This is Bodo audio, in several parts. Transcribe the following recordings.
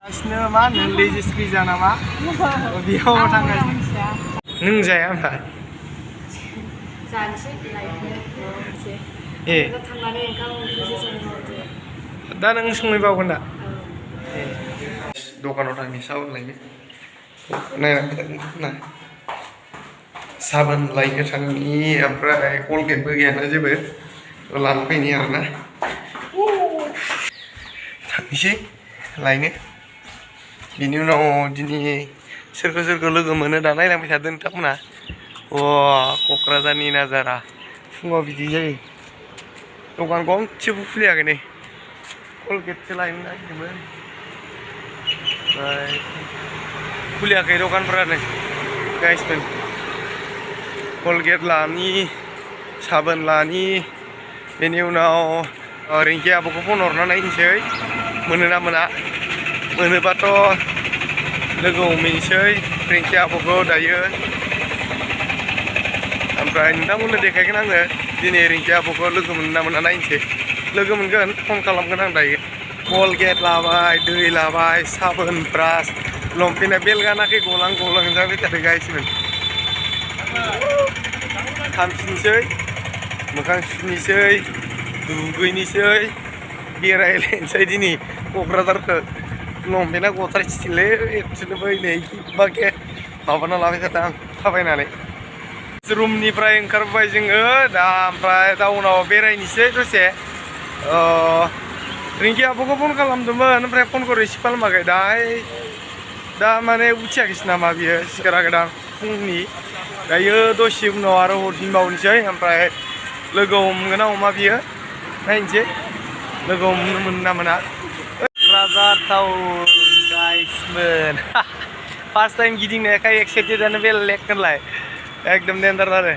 Asno मा होनो लेजिस पिज्जा नामा बेयाव थांगासिनो नों जाया होमबा जानोसै लायनो ए थांनानै ओंखाम ओंख्रिसो संहरदो दा नों संहैबावगोन दा ए दखानाव थांनि साबोन लायनो नायना साबोन लायनो थांनि ओमफ्राय कलगेटबो गैयाना जेबो लाना फैनि आरोना थांनोसै लायनो बिनि उनाव दिनै सोरखौ लोगो मोनो दा नायलांबाय थादों नोंथांमोना क'क्राझारनि नाजारा फुङाव बिदि जायो दखान गंसेबो खुलियाखै नै कलगेटसो लायनो नागिरदोंमोन ओमफ्राय खुलियाखै दखानफोरानो गाइसमोन कलगेट लानि साबोन लानि बेनि उनाव रिंकि आब'खौ फन हरना नायनोसै मोनोना मोना मोनोबाथ' लोगो हमहैनोसै रिंकि आब'खौ दायो ओमफ्राय नोंथांमोननो देखायगोन आङो दिनै रिंकि आब'खौ लोगो मोनो ना मोना नायनोसै लोगो मोनगोन फन खालामगोन आं दायो कलगेट लाबाय दै लाबाय साबोन ब्रास लंपेन्टआ बेल गानाखै गलां जाबाय थादों गाइसमोन थांफिनसै मोखां सुनोसै दुगैनोसै बेरायलायनोसै दिनै क'क्राझारखौ लंपेन्टआ गथारसिलै एरसोनोबै नै बाके माबाना लाबाय थादों आं थाबायनानै रुमनिफ्राय ओंखारबाय जोङो दा ओमफ्राय टाउनाव बेरायनोसै दसे रिंकि आब'खौ फन खालामदोंमोन ओमफ्राय फनखौ रिसिभ खालामाखै दा माने उथियाखैसै नामा बियो सिखाराखैदां फुंनि दायो दसे उनाव आरो हरफिनबावनोसै ओमफ्राय लोगो हमगोन ना हमा बियो नायनोसै लोगो हमनो मोनो ना मोना क'क्राझार टाउन गाइसमोन फार्स्ट टाइम गिदिंनायखाय एक्साइटेडानो बेलेग होनलाय एकदम डेन्जार आरो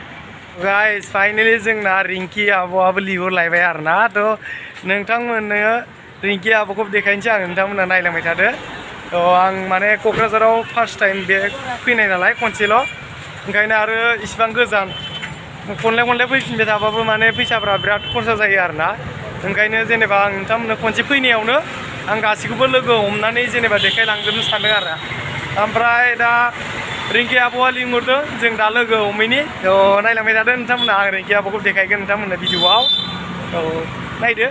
गाइस फाइनेलि जोंना रिंकि आब'आबो लिंहरलायबाय आरोना थ' नोंथांमोननो रिंकि आब'खौ देखायनोसै आं नोंथांमोना नायलांबाय थादो आं माने क'क्राझाराव फार्स्ट टाइम बे फैनाय नालाय खनसेल' ओंखायनो आरो इसिबां गोजान खनले फैफिनबाय थाबाबो माने फैसाफ्रा बिराद खरसा जायो आरोना ओंखायनो जेनेबा आं नोंथांमोननो खनसे फैनायावनो आं गासैखौबो लोगो हमनानै जेनेबा देखायलांजोबनो सानदों आरो ओमफ्राय दा रिंकि आब'आ लिंहरदों जों दा लोगो हमैनि नायलांबाय थादों नोंथांमोना आं रिंकि आब'खौ देखायगोन नोंथांमोननो भिडिअ'आव नायदो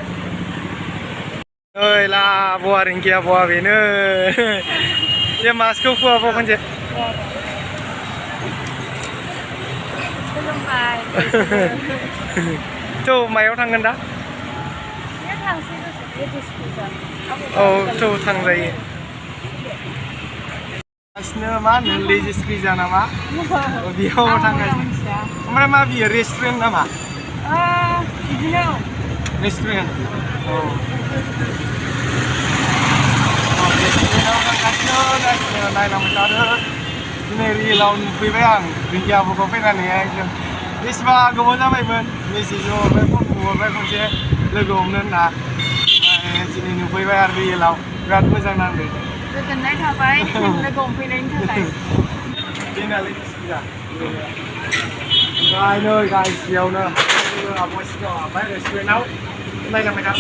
ओइ ला आब'आ रिंकि आब'आ बेनो बे मास्कखौ खुवाबो खनसे थ' मायाव थांगोन दा औ थ' थांजायो गासिनो मा होनो लेजिस पिज्जा नामा बेयाव थांगासिनो ओमफ्राय मा बियो रेस्टुरेन्ट नामा बिदिनो रेस्टुरेन्ट रेस्टुरेन्टआव थांगासिनो नायलांबाय थादो दिनै रियेलाव नुफैबाय आं रिंकि आब'खौ फैनानै एकदम बेसेबा गोबाव जाबायमोन मेसेजआव हरबाय फनखौ हरबाय खनसे लोगो हमनो होनना दिनै नुफैबाय आरो रियेलाव बिराद मोजां नांदों गोजोननाय थाबाय लोगो हमफैनायनि थाखाय बेनालाय सुबिदा ओमफ्राय नै गाइस बेयावनो आब' सिगाङाव हाबबाय रेस्टुरेन्टआव नायलांबाय था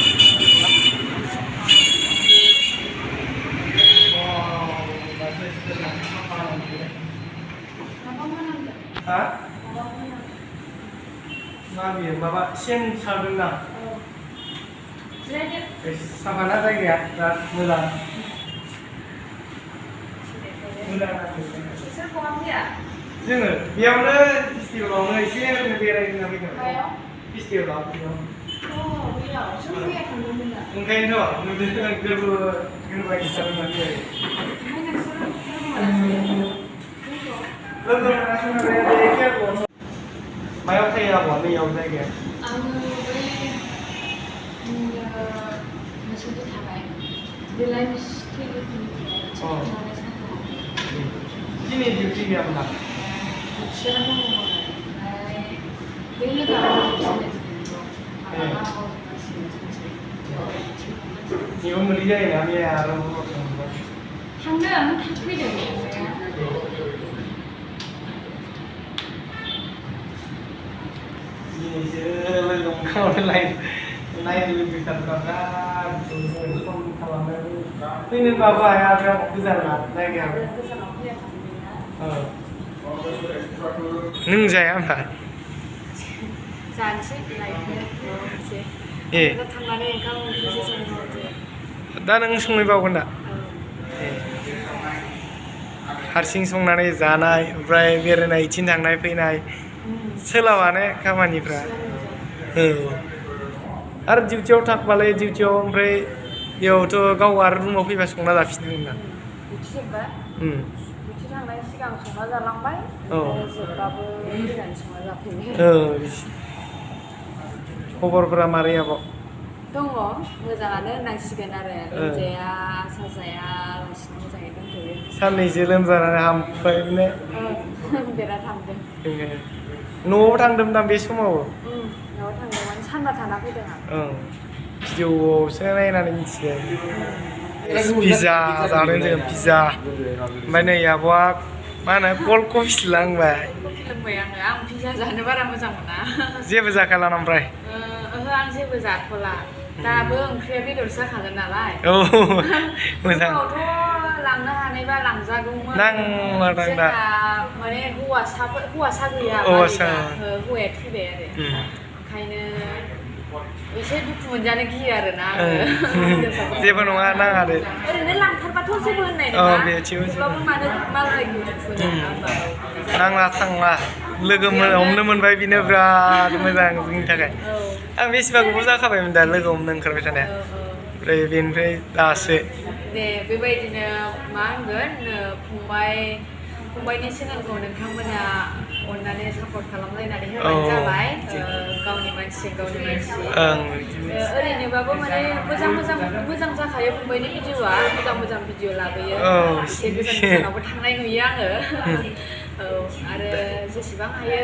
मा बियो माबा सेन सारदों ना साफाना जायगाया बिराद मोजां जोङो बेयावनो फेस्टिभेलावनो एसे ओरैनो बेरायनो फैदों फेस्टिभेलाव ओंखायनोथ' नुदों गोरबो हिसाबै मायाव थायो आब'आ नैयाव जायगाया आङो बै मोनसेबो थाबाय बेलाय दिनै डिउटि गैयामोन ना थिसननानै दङमोन ओमफ्राय बे लोगोआ बेयाव मोनै जायोना बे आरो थांदों फैदों दिनैसो लोगो मोनखांनानै नायनो लुबैथारदों फन खालामनो फैनोबाबो हाया बेयाव गोजान ना जायगाया गोजानाव फैया थांदोंना नों जाया होमबा जानोसै लायनो एसे ए थांनानै ओंखाम ओंख्रिसो संहरदो दा नों संहैबावगोन दा हारसिं संनानै जानाय ओमफ्राय बेरायनाय इथिं थांनाय फैनाय सोलाबानो खामानिफ्रा औ आरो डिउटियाव थांबालाय डिउटियाव ओमफ्राय बेयावथ' गाव आरो रुमाव फैबा संना जाफिननांगोन ना डिउटि जोब्बा डिउटि थांनायनि सिगां संना जालांबाय जोब्बाबो फैनानै संना जाफैबाय खबरफोरा मारै आब' दङ मोजाङानो होननांसिगोन आरो लोमजाया साजायालासिनो मोजाङै दंथ'यो साननैसो लोमजानानै हामबायनो बिराद हामदों न'आव थांदोंमोन आं बे समाव न'आव थांदोंमोन सानबा थाना फैदों आं भिडिअआवसो नायनानै मिथिबाय पिज्जा जादों जों पिज्जा ओमफ्राय नै आब'आ मा होनो कल्ड कफि लांबाय लोंबाय आं पिज्जा जानो बारा मोजां मोना जेबो जाखाला ओमफ्राय ओहो आं जेबो जाथ'ला दाबो ओंख्रिया बेदरसो जाखागोन नालाय औ मोजां फुङावथ' लांनो हानायबा लांजागौमोन जोंना माने हौवासा गैया हौवाया थैबाय आरो ओंखायनो एसे दुखु मोनजानो गियो आरोना जेबो नङा नाङा दे ओरैनो लांथारबाथ' जेबो होननाय नङा थेवब्लाबो मानो मालायखौ दुखु नांला थांला लोगो हमनो मोनबाय बेनो बिराद मोजां जोंनि थाखाय आं बेसेबा गोबाव जाखाबायमोन दा लोगो हमनो ओंखारबाय थानाया ओमफ्राय बेनिफ्राय दासो दे बेबायदिनो मा होनगोन फंबायनि चेनेलखौ नोंथांमोना अननानै सापर्ट खालामलायनानै होबानो जाबाय गावनि मानसि ओरैनोबाबो माने मोजां जाखायो फंबायनि भिडिअआ मोजां भिडिअ लाबोयो एसे गोजानावबो थांनाय नुयो आङो औ आरो जेसेबां हायो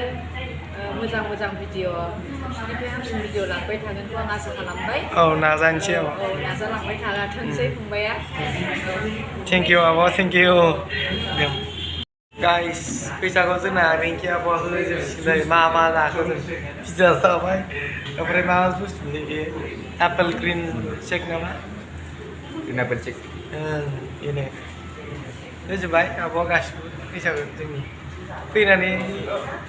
मोजां भिडिअ साबसिननिफ्राय हामसिन भिडिअ लांबाय थागोनखौ आं आसा खालामबाय नाजानोसै नाजालांबाय थाथोंसै फंबाया थेंक इउ आब' थेंक इउ गाइस फैसाखौ जोंना रिंकि आब'आ होजोबसिगोन मा जाखो जों पिज्जा जाबाय ओमफ्राय मा बुस्थु बे एप्पल ग्रिन शेक नामा ग्रिन एप्पल शेक बेनो होजोबबाय आब'आ गासिबो फैसाखौ जोंनि फैनानै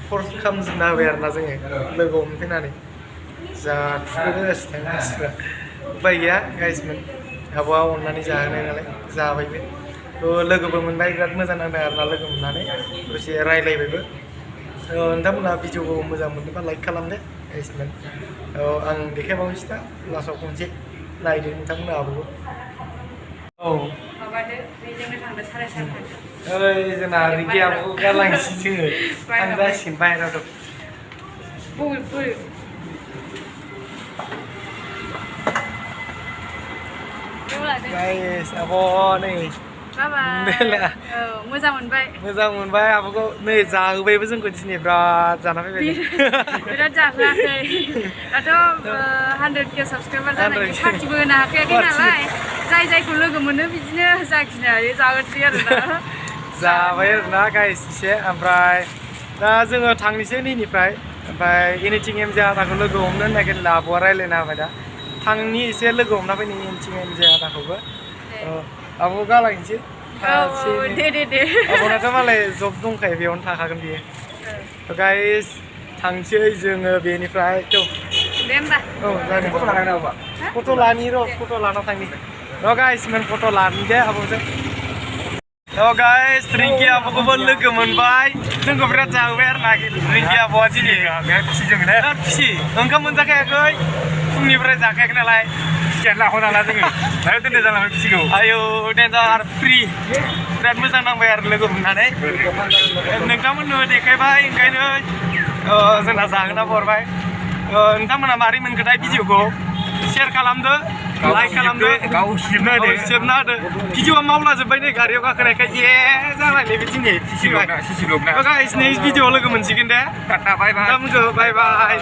खरस खालामजोबना होबाय आरोना जोङो लोगो हमनो फैनानै जा खुबैगासिनो थाङो मानसिफ्रा उपाय गैया गाइसमोन आब'आ अननानै जाहोनाय नालाय जाबायबो लोगोबो मोनबाय बिराद मोजां नांदों आरोना लोगो मोननानै दसे रायलायबायबो नोंथांमोनहा भिडिअखौ मोजां मोनदोंबा लाइक खालामदो गाइसमोन आं देखायबावनोसै दा लास्टआव खनसे नायदो नोंथांमोनहा आब'खौ ओइ जोंना रिंकि आब'खौ गारलांसै जोङो आं जासिगोन बाहेरायाव दं गाइस आब' नै मोजां मोनबाय आब'खौ नै जाहोबायबो जोंखौ दिनै बिराद जाना फैबाय बिराद जाहोआखै दाथ' 100K साबसक्राइबार जानायनि पार्टिबो होनो हाखायाखै नालाय जायखौ लोगो मोनो बिदिनो जाखिनो हायो जाहोसै आरोना जाबाय आरोना गाइस एसे ओमफ्राय दा जोङो थांनोसै नैनिफ्राय ओमफ्राय एनिथिं एमजे आदाखौ लोगो हमनो नागिरला आब'आ रायज्लायना होबाय दा थांनि एसे लोगो हमना फैनि एनिथिं एमजे आदाखौबो आब'खौ गालांसै दे आब'नाथ' मालाय जब दंखायो बेयावनो थाखागोन बियो गाइस थांसै जोङो बेनिफ्राय दे होमबा जागोन फट' लानि फट' लाना थांनि गाइसमोन फट' लानि दे आब'जों गाइस रिंकि आब'खौबो लोगो मोनबाय जोंखौ बिराद जाहोबाय आरो ना रिंकि आब'आ दिनै बिराद खुसि ओंखाम मोनजाखायाखै फुंनिफ्राय जाखायाखै नालाय लाख'नाला जोङो दोननाय जालांबाय खुसिखौ आयौ देन्जार फ्रि बिराद मोजां नांबाय आरो लोगो मोननानै नोंथांमोननो देखायबाय ओंखायनो जोंना जाहोना हरबाय नोंथांमोना मारै मोनखोथाय भिडिअखौ शेयार खालामदो लाइक खालामदो सेबना होदो भिडिअआ मावलाजोब्बाय नै गारियाव गाखोनायखाय जालायलै बे दिनै गाइस नेक्स्ट भिडिअआव लोगो मोनसिगोन दे बाय बाय।